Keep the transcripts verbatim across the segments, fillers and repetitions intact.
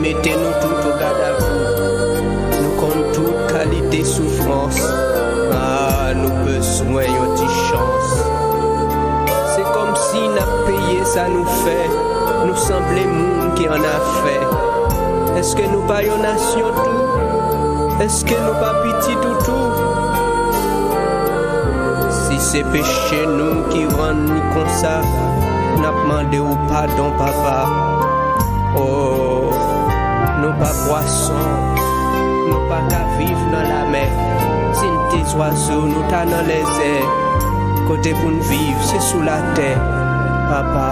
Mete nou tout o gadavou. Nou konn tout kalite soufrans. Ah, nou bezwen yon ti chans. Se kòmsi n ap peye sa nou fè. Nou sanble moun ki annafè. Èske nou pa yon nasyon tou? Èske nou pa pitit ou tou? Si se peche nou ki rann li konsa, n ap mande w padon, Papa. Oh, nou pa pwason, nou pa ka viv nan lamè. Si n te zwazo, nou ta nan lèzè. Kote pou n viv, se sou latè. Papa,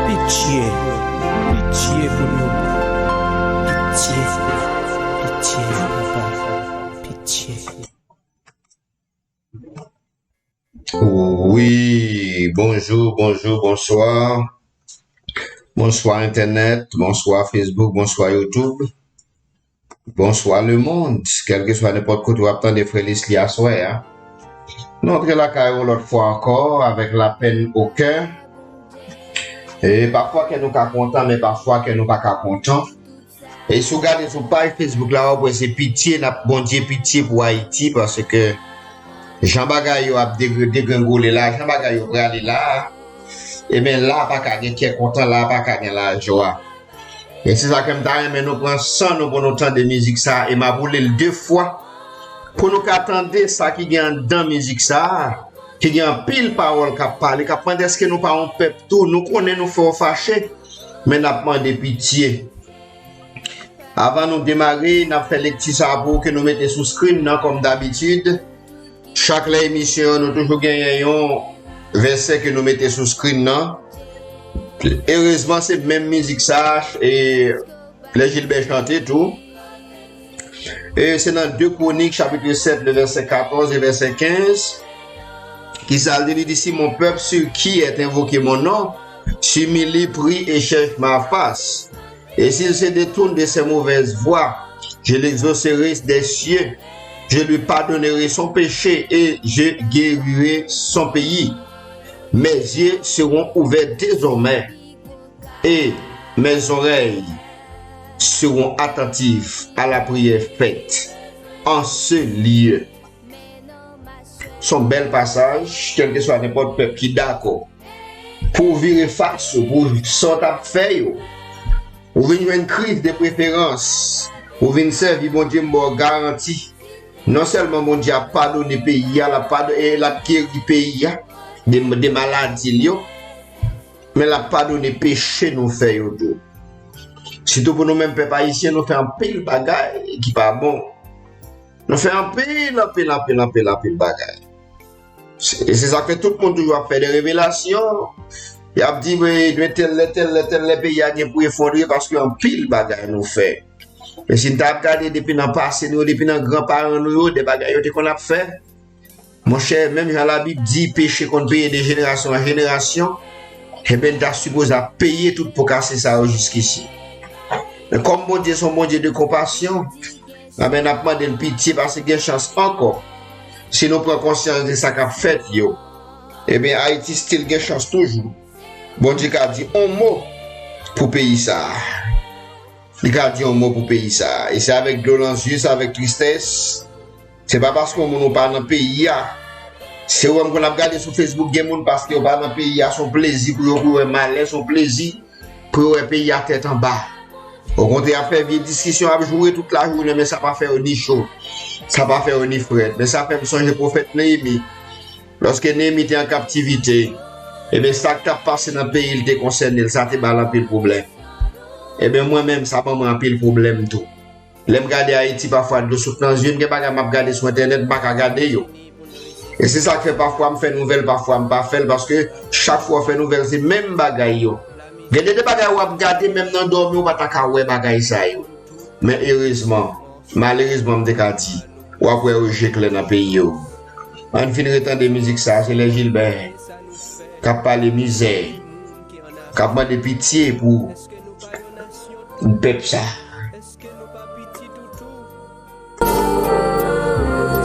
pitye, pitye pou nou. Pitye, pitye, Papa, pitye. Wi, bonjou, bonjou, bonswa. Bonswa entènèt, bonswa Facebook, bonswa YouTube. Bonswa lemonn, kèlkeswa nenpòt kote w ap tande Frè Leslie aswè a. Nou antre lakay ou lòt fwa ankò avèk lapèn o kè. E pafwa kè nou ka kontan, men pafwa kè nou pa ka kontan. E si w gade sou paj Facebook la, w ap wè se pitye, n ap Bondye pitye pou Ayiti, paske jan bagay yo ap degre-, degrengole la, jan bagay yo prale la, ebyen la pa ka gen kè kontan, la pa ka gen lajwa. E se sa ke m ta renmen nou pran san nou pou nou tande mizik sa a, e m ap woule l de fwa, pou nou ka tande sa ki gen anndan mizik sa a, ki gen anpil pawòl k ap pale, k ap mande èske nou pa yon pèp tou, nou konnen nou fè w fache, men n ap mande pitye. Avan nou demare, n ap fè lekti sa a pou ou ke nou mete sou screen nan kòm dabitid. Chak lè emisyon an, nou toujou genyen yon vèsè ke nou mete sou screen nan. Erezman, se menm mizik sa a, e Lè Jilbè chante tou. E se nan de Kwonik, chapit sèt, le vèsè katòz e vèsè kenz. Ki sa l di? Li di, Si mon peuple sur qui est invoqué mon nom s'humilie, prie et cherche ma face, et s'il se détourne de ses mauvaises voies, je l'exaucerai des cieux, je lui pardonnerai son péché et je guérirai son pays. Mes yeux seront ouverts désormais et mes oreilles seront attentives à la prière faite en ce lieu. Se yon bèl pasaj, kèlkeswa nenpòt pèp ki dakò pou w vire fas ou, pou sa w t ap fè yo. Ou vin jwenn kriz de preferans, ou vin sèvi Bondye, m ba w garanti. Non sèlman Bondye ap padone peyi a, l ap padone, l ap geri peyi a de, de maladi l yo, men l ap padone peche nou fè yo tou. Sitou pou nou menm pèp ayisyen, nou fè anpil bagay ki pa bon. Nou fè anpil, anpil, anpil, anpil, anpil bagay. Se, e se sa k fè tout moun toujou ap fè de revelasyon. Y ap di, "Wi, men tèl lè, tèl lè, tèl lè, peyi a gen pou efondre paske anpil bagay nou fè." Men si n ta ap gade depi nan pase nou yo, depi nan gran paran nou yo, de bagay yo te konn ap fè, monchè, menm jan Labib di, peche konn peye de jenerasyon an jenerasyon, enben, n ta sipoze ap peye tout po kase sa yo jiskisi. Men kòm Bondye se yon Bondye de konpasyon, enben, n ap mande l pitye paske gen chans ankò. Si nou pran konsyans de sa k ap fèt yo, enben, Ayiti still gen chans toujou. Bondye ka di yon mo pou peyi sa a. Li ka di yon mo pou peyi sa a. E se avèk dlo nan zye, se avèk tristès. Se pa paske yon moun ou pa nan peyi a. Se wè m konn ap gade sou Facebook, gen moun paske yo pa nan peyi a, se yon plezi pou yo, pou yo wè malè, se yon plezi pou yo wè peyi a tèt anba. Okontrè, y ap fè vye diskisyon, ap joure tout lajounen, men sa pa fè yo ni cho, sa pa fè yo ni frèt. Men sa fè m sonje pwofèt Neyemi. Lòske Neyemi te an kaptivite, ebyen, sa k t ap pase nan peyi l te konsène l, sa te ba l anpil pwoblèm. Ebyen, mwen menm, sa ban mwen anpil pwoblèm tou. Lè m gade Ayiti, pafwa, dlo sot nan zye m, gen bagay m ap gade sou entènèt, m pa ka gade yo. E se sa k fè pafwa m fè nouvèl, pafwa m pa fè l, paske chak fwa w fè nouvèl, se menm bagay yo. Gen de, de bagay w ap gade, menm nan dòmi, w pa ta ka wè bagay sa yo. Men erezman, malerezman, m te ka di, w ap wè yo je klè nan peyi yo. Ann fin retande mizik sa, se Lè Jilbè k ap pale mizè, k ap mande pitye pou pèp sa.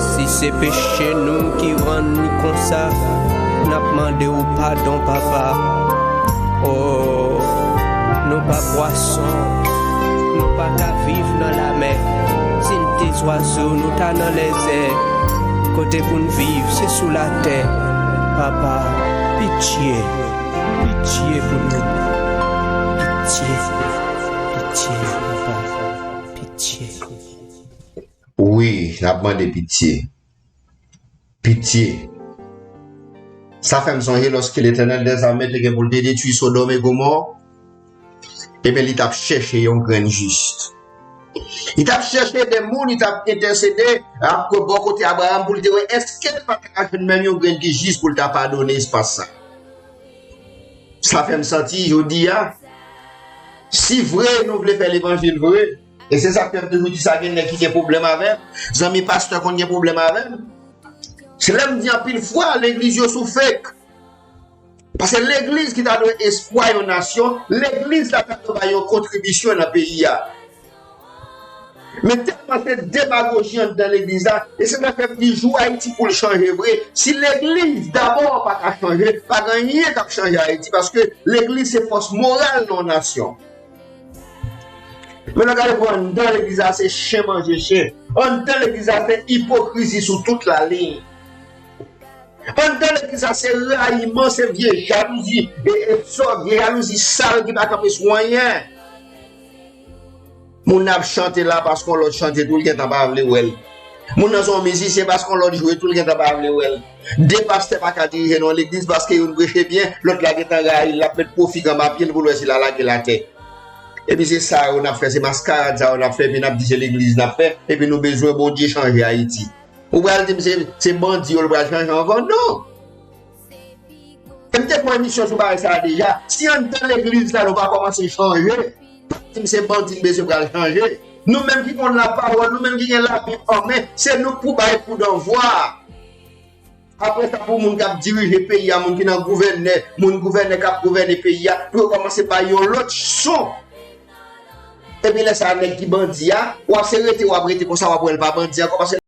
Si se peche nou ki rann li konsa, n ap mande w padon, Papa. Oh, nou pa pwason, Nou pa ka viv nan lamè. Si n te zwazo, nou ta nan lèzè. Kote pou n viv, se sou latè. Papa, pitye, pitye pou nou. Pitye, pitye, papa, pitye. Wi, n ap mande pitye. Pitye. Sa fè m sonje lòske Letènèl dèzame te gen pou l te detwi Sodòm e Gomò, ebyen, li t ap chèche yon grenn jis. Li t ap chèche de moun, li t ap entèsede ak bò kote Abraram pou l te wè èske l pa ta ka jwenn menm yon grenn ki jis pou l ta padone espas sa. Sa fè m santi jodi a, si vre nou vle fè levanjil vre, e se sa k fè m toujou di sa, gen nèg ki gen pwoblèm avè m, zanmi pastè konn gen pwoblèm avè m. Se lè m di anpil fwa, legliz yo sou fake. Paske legliz ki ta dwe espwa yon nasyon, legliz la ta dwe bay yon kontribisyon nan peyi a. Men tèlman se demagoji anndan legliz la, e se sa k fè m di jou Ayiti pou l chanje vre. Si legliz dabò pa ka chanje, pa gen anyen k ap chanje Ayiti, paske legliz se fòs moral nan yon nasyon. Men lè w gade pou anndan legliz la se chen manje chen. Anndan legliz la se ipokrizi sou tout laliny. Anndan legliz la se rayiman, se vye jalouzi, e, e sò, vye jalouzi sal ki pa kanpe sou anyen. Moun nan ap chante la paske yon lòt chante tou, l gentan pa vle wè l. Moun nan se yon mizisyen, paske yon lòt jwe tou, l gentan pa vle wè l. De pastè pa ka dirije nan yon legliz paske youn preche byen, lòt la gentan rayi l, l ap met pwofik anba pye l pou l wè si l a lage l atè. Epi se sa yo n ap fè, se maskarad sa yo n ap fè, epi n ap di se legliz n ap fè, epi nou bezwen Bondye chanje Ayiti. Ou pral di m se, se bandi yo l pral chanje anvan? Non! E m te fè yon emisyon sou bagay sa a deja. Si anndan legliz la nou pa kòmanse chanje, pa di m se bandi m bezwen pral chanje. Nou menm ki konn lapawòl, nou menm ki gen Labib an men, se nou k pou bay koudevwa. Apre sa, pou moun k ap dirije peyi a, moun ki nan gouvènè, moun gouvènè k ap gouvène peyi a, pou yo kòmanse bay yon lòt son. Epi lè sa a, nèg ki bandi a, w ap se rete, w ap rete konsa, w ap wè l pa bandi ankò, paske